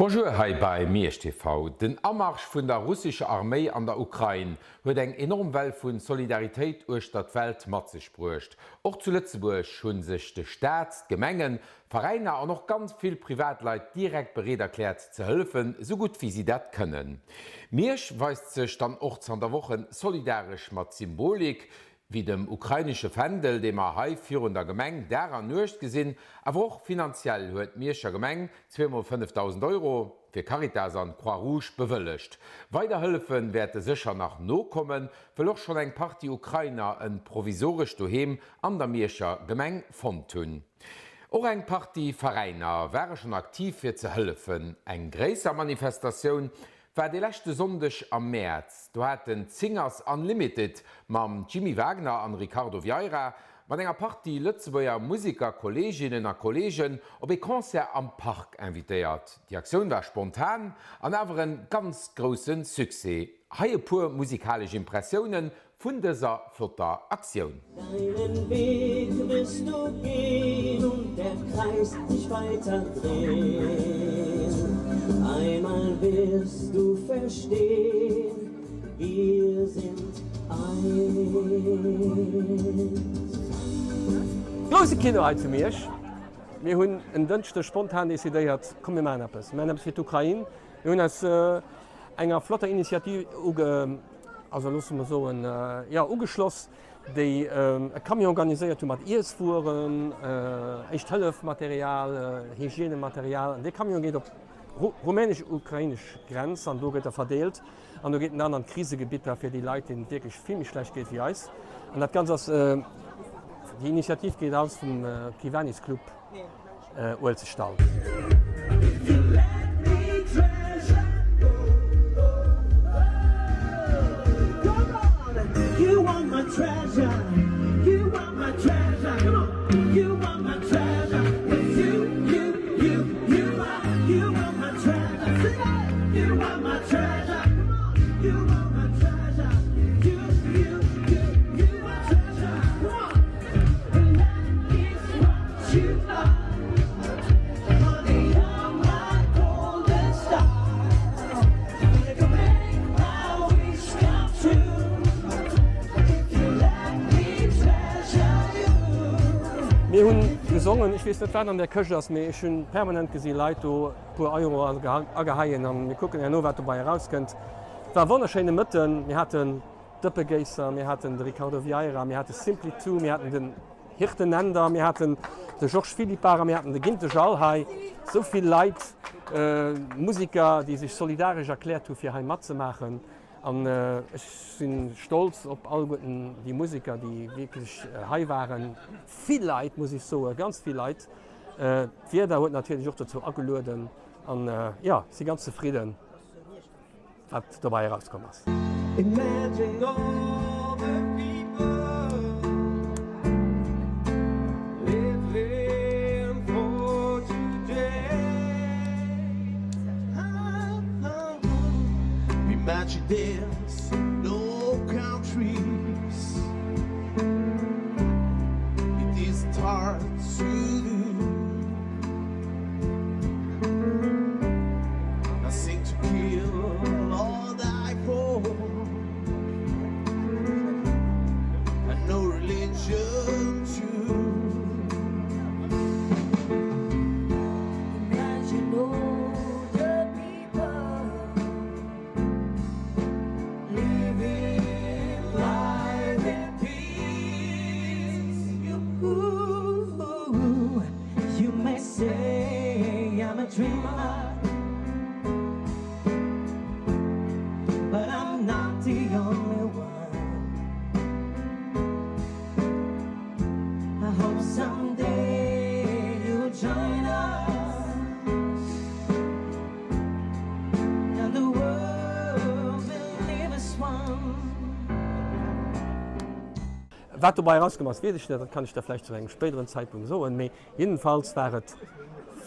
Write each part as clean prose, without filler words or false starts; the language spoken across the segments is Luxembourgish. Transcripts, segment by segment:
Bonjour hei bei Miersch TV. Den Amarsch vun der russescher Arméi an der Ukrain huet eng enorm Well vu Solidaritéit uechter d'Welt mat sech bruecht. Och zu Lëtzebuerg hu sech de Staat, d'Gemengen, Veräiner an och ganz vill Privatleit direkt bereet erkläert ze hëllefen, sou gutt wéi si dat kënnen. Miersch weist sech dann och zanter Wochen solidaresch mat Symbolik, wéi dem ukrainesche Fändel, dee mer hei virun der Gemeng Dag an Nuecht gesinn. Awer och finanziell huet d'Mierscher Gemeng zweemol 5.000 Euro fir Caritas an Croix-Rouge bewëllegt. Weider Hëllefe wäerte sécher nach nokommen, wëll och schonn eng Partie Ukrainer e provisorescht Doheem an der Mierscher Gemeng fonnt hunn. Och eng Partie Veräiner ware schonn aktiv fir ze hëllefen. Eng gréisser Manifestatioun war dee leschte Sonndeg am Mäerz. Do haten d'Singers Unlimited mam Jimmy Wagner an Ricardo Vieira mat enger Partie Lëtzebuerger Museker, Kolleeginnen a Kolleegen op ee Concert am Park invitéiert. Déi Aktioun war spontan an awer en ganz grousse Succès. Hei e puer musikalesch Impressiounen Vun dëser flotter Aktioun. Deinen Weg wirst du gehen und der Kreis sich weiter drehen. Einmal wirst du verstehen, wir sind eins. Grousse Kino hei zu Miersch. Mir hunn en Dënschdeg spontan decidéiert, komm mir maachen eppes. Mir maachen eppes fir d'Ukrain. Mir hunn eis enger flotter Initiative uge. also loosse mer soen, jo, ugeschloss, déi e Camion organiséiert hu mat Iesswueren, Éischt-Hëllef-Material, Hygiènematerial. An dee Camion geet op d'rumänesch-ukrainesch Grenz an do gëtt e verdeelt. An do geet en dann an d'Krisegebitter fir déi Leit, deenen et wierklech vill méi schlecht geet wéi eis. An dat Ganzt ass, déi Initiativ geet aus vum Kiwanis Club. Uelzechtdall. Mir hunn gesongen, ech weess net wat an där Këscht ass, mee ech hunn permanent gesi Leit do e puer Euro ageheien an mir kucken herno wat dobei erauskënnt. Et war e wonnerschéine Mëtten, mir haten Dëppegéisser, mir haten de Ricardo Vieira, mir hate Simply Two, mir haten den Hirten Änder, mir haten de Georges Philippart a mir haten de Ginte Jall hei. Esou vill Leit, Musiker, déi sech solidaresch erkläert hu fir hei matzemaachen. An ech si stolz op alleguerten déi Musiker, déi wierklech hei waren. Vill Leit, muss ech soen, ganz vill Leit. D'Wieder huet natierlech och dozou agelueden. An jo, ech si ganz zefridden. Wat dobei erauskomm ass. Imagine all the people living for today. Imagine there's no countries. It isn't hard to do. Wat dobei erauskomm ass, weess ech net, dat kann ech der vläicht zu engem spéideren Zeitpunkt soen, mee Jiddenfalls war et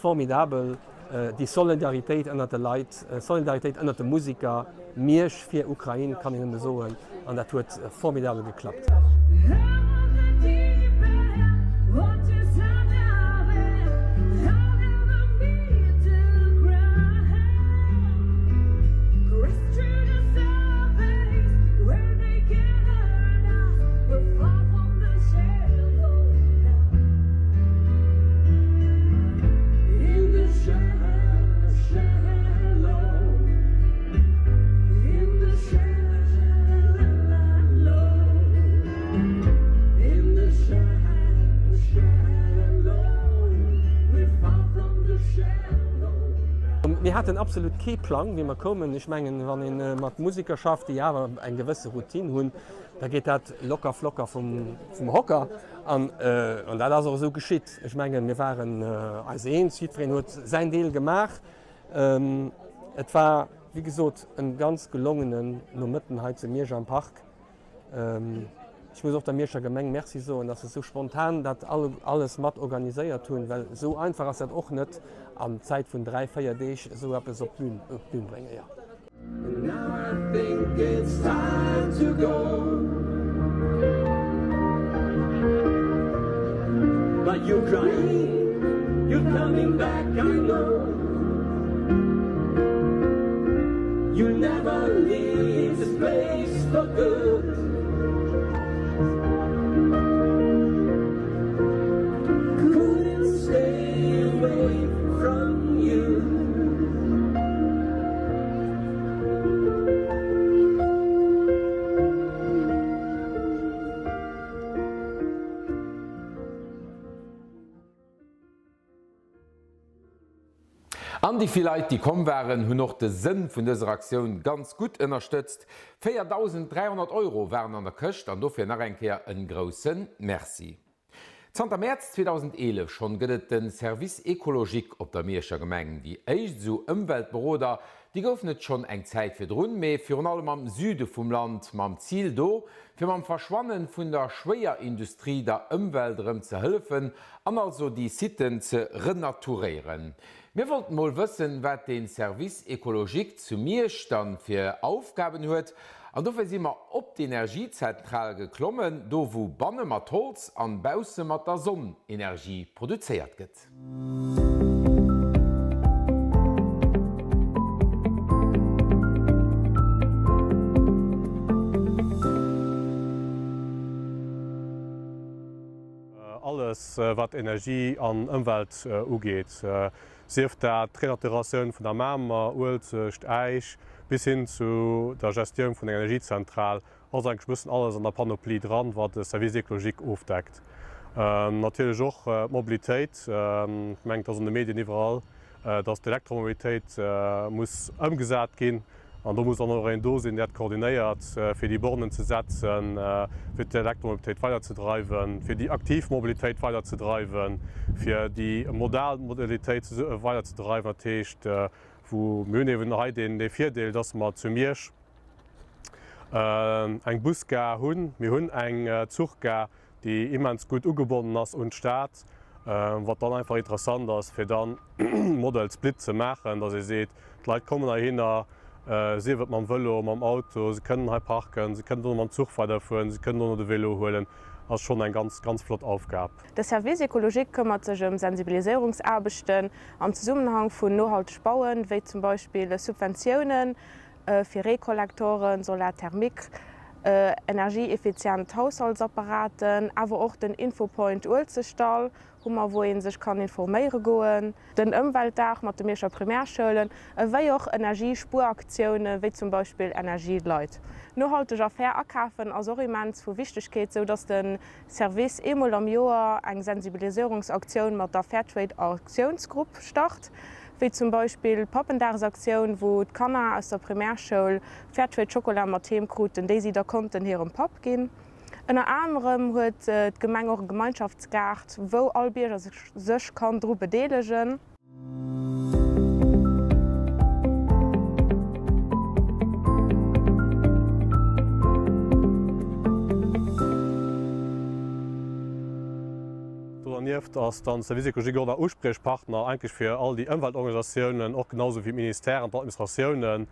formidabel, déi Solidaritéit ënnert de Leit, Solidaritéit ënnert de Musiker, Miersch fir Ukrain, kann een nëmme soen, an dat huet formidabel geklappt. Mir haten absolut kee Plang, wéi mer koumen. Ech mengen, wann ee mat Museker schafft, déi awer eng gewësse Routine hunn, da geet dat locker flocker vum Hocker. An dat ass och esou geschitt. Ech mengen, mir waren eis eens, jiddwereen huet säin Deel gemaach. Et war, wéi gesot, e ganz gelongenen Nomëtten hei zu Miersch am Park. Ech muss och der Mierscher Gemeng Merci soen, dass se esou spontan dat alles mat organiséiert hunn, well esou einfach ass dat och net an Zäit vun 3, 4 Deeg esou eppes op d'Bün bréngen. Jo. An déi vill Leit, déi komm waren, hunn och de Sënn vun dëser Aktioun ganz gutt ënnerstëtzt. 4.300 Euro waren an der Këscht an dofir nach eng Kéier en grousse Merci. Zanter Mäerz 2011 schonn gëtt et de Service écologique op der Mierscher Gemeng. Déi éischt esou Ëmweltberoder, déi goufen et schonn eng Zäit virdrun, mee virun allem am Süde vum Land, mam Zil do, fir mam Verschwanne vun der Schwéierindustrie der Ëmwelt erëm ze hëllefen an also déi Siten ze renaturéieren. Mir wollten mol wëssen, wat den Service écologique zu Miersch dann fir Aufgaben huet, an dofir si mer op d'Energiezentral geklommen, do wou banne mat Holz an bausse mat der Sonn Energie produzéiert gëtt. Alles wat Energie an Ëmwelt ugeet, sief dat d'Renaturatioun vun der Mamer, Uelzecht, Äisch, bis hin zu der Gestioun vun enger Energiezentral, ass eigentlech e bëssen alles an der Panoplie dran, wat de Service écologique ofdeckt. Natierlech och d'Mobilitéit, ech mengen et ass an de Medien iwwerall, dass d'Elektromobilitéit muss ëmgesat ginn an do muss dann och een do sinn, dee dat koordinéiert, fir déi Bornen ze setzen, fir d'Elektromobilitéit weiderzedreiwen, fir déi aktiv Mobilitéit weiderzedreiwen, fir déi modal Mobilitéit weiderzedreiwen. Dat heescht, wou mir hunn eeben hei dee Virdeel, dass mer zu Miersch eng Busgare hunn, mir hunn eng Zuchgare, déi immens gutt ugebonnen ass un d'Stad, wat dann einfach interessant ass, fir dann Model Split ze maachen, dass ee seet, d'Leit kommen heihinner, sief et mam Vëlo, mam Auto, se kënnen hei parken, se kënnen dono mam Zuch weiderfueren, se kënnen dono de Vélo huelen, ass schonn eng ganz, ganz flott Aufgab. De Service écologique këmmert sech ëm Sensibiliséierungsaarbechten am Zesummenhang vun nohalteg Bauen, wéi zum Beispill Subventiounen fir Reekollektoren, Solar thermique, energieeffizient Haushaltsapparaten, awer och den Infopoint Uelzechtdall hu mer, wou ee sech kann informéiere goen, den Ëmweltdag mat de Mierscher Primärschoulen, ewéi och Energiespueraktioune wéi zum Beispill Energieleit. Nohalteg a fair akafen ass och immens vu Wichtegkeet, sou datt de Service eemol am Joer eng Sensibiliséierungsaktioun mat der Fairtrade Aktiounsgrupp start, wéi zum Beispill d'Pappendaagsaktioun, wou d'Kanner aus der Primärschoul Fairtrade Schokola mat heem kruten, déi si da konnten hirem Papp ginn. Ënner anerem huet d'Gemeng och e Gemeinschaftsgaart, wou all Bierger sech kann dru bedeelegen. Do dernieft ass dann de Service écologique och nach Uspriechpartner eigentlech fir all déi Ëmweltorganisatiounen, och genau esou wéi d'Ministèren, d'Administratiounen,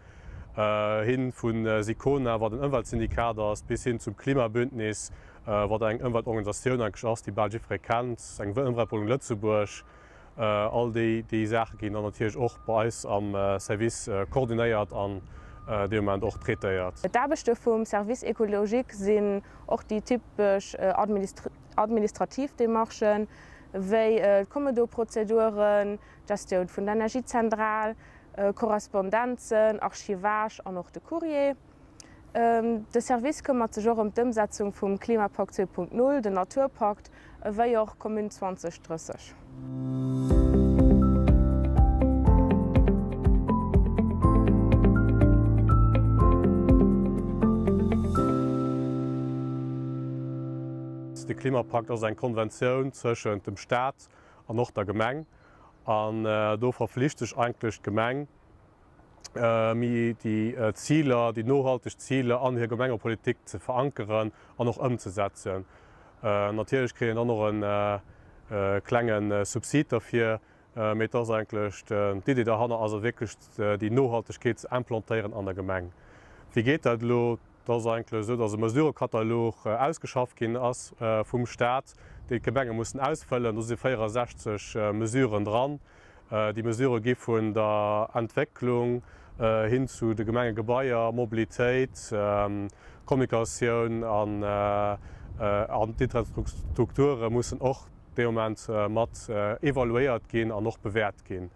hin vu Sicona, wat en Ëmweltsyndikat ass, bis hin zum Klimabündnis, wat eng Ëmweltorganisatioun eigentlech ass, déi bal jiddweree kennt, eng Ëmweltberodung Lëtzebuerg. All déi Saache ginn dann natierlech och bei eis am Service koordinéiert an dee Moment och traitéiert. D'Aarbechte vum Service écologique sinn och déi typesch administrativ Demarchen, wéi d'Kommodo-Prozeduren, d'Gestioun vun der Energiezentral, Korrespondenzen, Archivage an och de Courrier. De Service këmmert sech och ëm d'Ëmsetzung vum Klimapakt 2.0, den Naturpakt ewéi och Commune 2030. Klimapakt ass eng Konventioun zwëschent dem Staat an och der Gemeng. An do verflicht sech eigentlech d'Gemeng, méi déi Ziler, déi nohalteg Ziler an hir Gemengepolitik ze verankeren an och ëmzesetzen. Natierlech kritt een dann och e klenge Subsid derfir, mee et ass eigentlech d'Idee derhanner ass wierklech déi Nohaltegkeet ze implantéieren an der Gemeng. Wéi geet dat elo? Et ass eigentlech esou, dass e Mesurëkatalog ausgeschafft ginn ass vum Staat, deen d'Gemenge mussen ausfëllen. Do si 64 Mesuren dran. Déi Mesurë gi vun der Entwécklung hin zu de Gemengegebaier, Mobilitéit, Kommunikatioun an d'Infrastrukture mussen och dee Moment mat evaluéiert ginn an och bewäert ginn.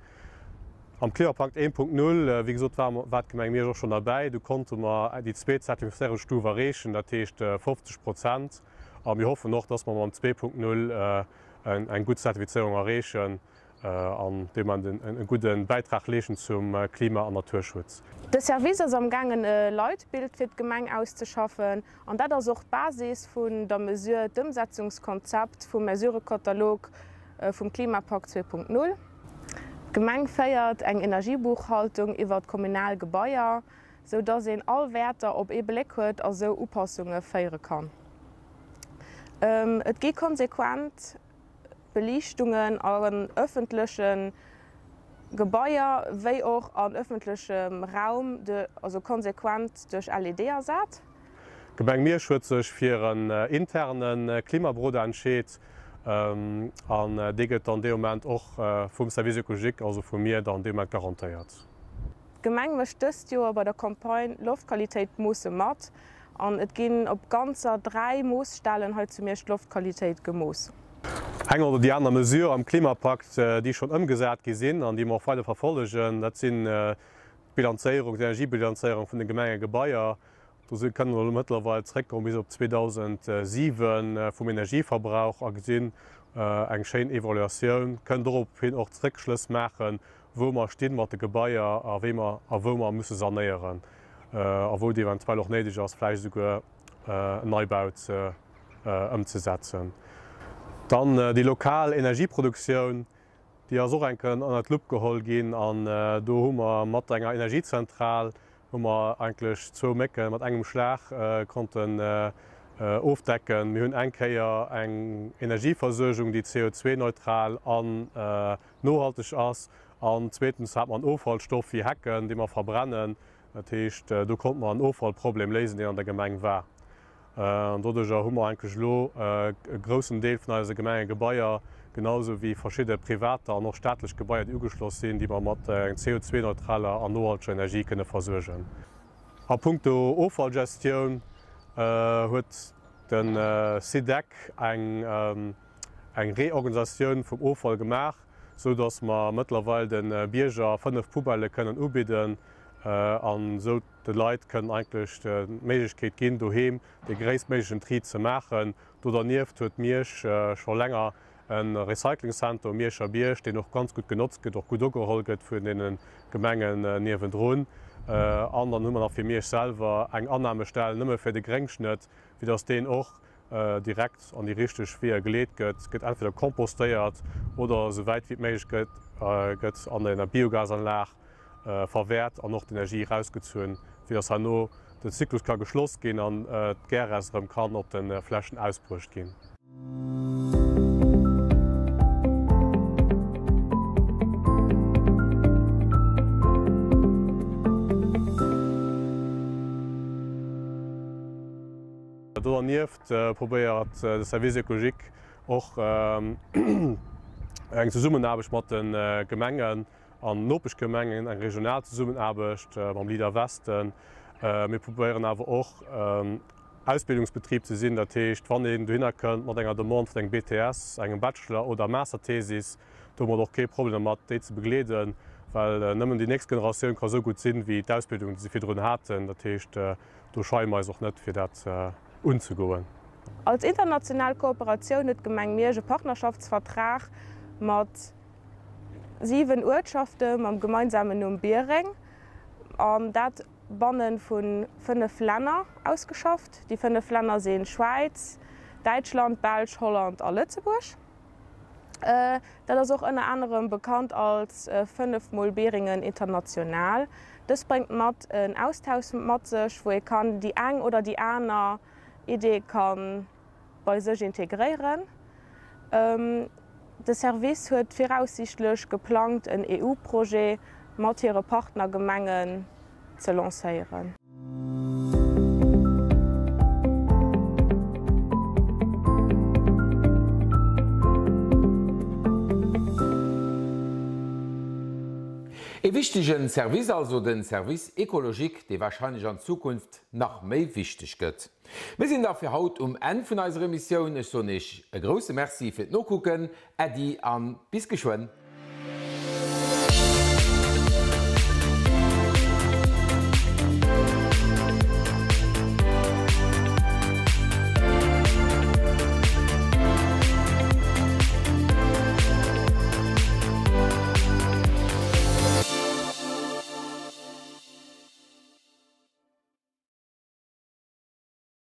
Am Klimapakt 1.0, wéi gesot, war war d'Gemeng Miersch och schonn derbäi. Do konnte mer déi zweet Zertifizéierungsstuf erreechen, dat heescht 50 Prozent. A mir hoffen och, dass mer mam 2.0 eng gutt Zertifizéierung erreechen an deem e gudde Bäitrag leeschten zum Klima an Naturschutz. De Service ass am gaangen e Leitbild fir d'Gemeng auszeschaffen an dat ass och d'Basis vun der Mesure, d'Ëmsetzungskonzept vum Mesurekatalog vum Klimapakt 2.0. D'Gemeng féiert eng Energiebuchhaltung iwwer d'kommunal Gebaier, sou dass een all Wäerter op ee Bléck huet a sou Upassunge féiere kann. Et gi konsequent Beliichtungen an ëffentleche Gebaier wéi och an ëffentlechem Raum, also konsequent duerch LED ersat. D'Gemeng Miersch huet sech fir en interne Klimaberoder entscheet an dee gëtt dann dee Moment och vum Service écologique, also vu mir, dann dee Moment garantéiert. D'Gemeng mécht dëst Joer bei der Campagne Loftqualitéit moosse mat an et ginn op ganzer 3 Moosstellen hei zu Miersch d'Loftqualitéit gemooss. Eng oder déi aner Mesure am Klimapakt, déi schonn ëmgesat gi sinn an déi mer och weider verfollegen, dat sinn d'Bilanzéierung, d'Energiebilanzéierung vun de Gemengegebaier. Do si kënnen elo mëttlerweil zréckgoen bis op 2007 vum Energieverbrauch a gesinn eng schéin Evaluatioun, kënnen dorophin och Zréckschlëss maachen, wou mer stinn mat de Gebaier a wéi mer a wou mer musse sanéieren a wou et eventuell och néideg ass, vläicht esouguer en Neibau ze ëmzesetzen. Dann déi lokal Energieproduktioun. Déi ass och eng Kéier ënnert d'Lupp geholl ginn an do hu mer mat enger Energiezentral hu mer eigentlech zwou Mécke mat engem Schlag konnten ofdecken. Mir hunn eng Kéier eng Energieversuergung, déi CO2-neutral an nohalteg ass an zweetens hat mer en Offallstoff wéi Hecken, dee mer verbrennen. Dat heescht, do konnte mer en Offallproblem léisen, deen an der Gemeng war. An doduerjer hu mer eigentlech elo e groussen Deel vun eise Gemengegebaier, genau esou wéi verschidde privater an och staatlech Gebaier, déi ugeschloss sinn, déi mer mat eng CO2-neutraler an nohalteger Energie kënne versuergen. A puncto Offallgestioun huet de SIDEC eng Reorganisatioun vum Offall gemaach, esou datt mer mëttlerweil de Bierger 5 Poubellë kënnen ubidden an esou De Leit kënnen eigentlech d'Méiglechkeet ginn, doheem de gréisstméiglechen Tri ze maachen. Do dernieft huet Miersch scho länger e Recycling Center um Mierscher Bierg, deen och ganz gutt genotzt gëtt, och gutt ugeholl gëtt vun deene Gemengen niewendrun. An dann hu mer nach fir Miersch selwer eng Annahmestell nëmme fir de Gréngschnëtt, fir dass deen och direkt an déi richteg Weeër geleet gëtt, gëtt entweder kompostéiert oder esou wäit wéi et méiglech gëtt, gëtt an enger Biogasanlag verwäert an och d'Energie erausgezunn, fir dass herno den Zyklus ka geschloss ginn an d'Gärrest erëm kann op de Flächen ausbruecht ginn. Do dernieft probéiert de Service écologique och eng Zesummenaarbecht mat de Gemengen an Nopeschgemengen, eng regional Zesummenaarbecht mam Leader Westen. Mir probéieren awer och Ausbildungsbetrib ze sinn, dat heescht wann een dohinner kënnt mat enger Demande vun engem BTS, engem Bachelor oder Masterthesis, do hu mer och kee Problem dermat déi ze begleeden, well nëmmen déi nächst Generatioun ka sou gutt sinn, wéi d'Ausbildung déi se virdrun haten. Dat heescht do scheie mer eis och net fir dat unzegoen. Als international Kooperatioun huet d'Gemeng Miersch e Partnerschaftsvertrag mat 7 Uertschafte mam gemeinsamen Numm Biereng, an dat banne vu 5 Länner ausgeschafft. Déi 5 Länner si Schwäiz, Däitschland, Belsch, Holland a Lëtzebuerg. Dat ass och ënner anerem bekannt als 5 mol Beringen International. Dës bréngt mat en Austausch mat sech, wou ee kann déi eng oder déi aner Idee ka bei sech integréieren. De Service huet viraussiichtlech geplangt en EU-Projet mat hire Partnergemengen ze lancéieren. E wichtegen Service also, den Service écologique, dee wahrscheinlech an Zukunft nach méi wichteg gëtt. Mir sinn da fir haut um Enn vun eiser Emissioun. Ech soen Iech e grousse Merci fir d'Nokucken. Äddi an bis geschwënn.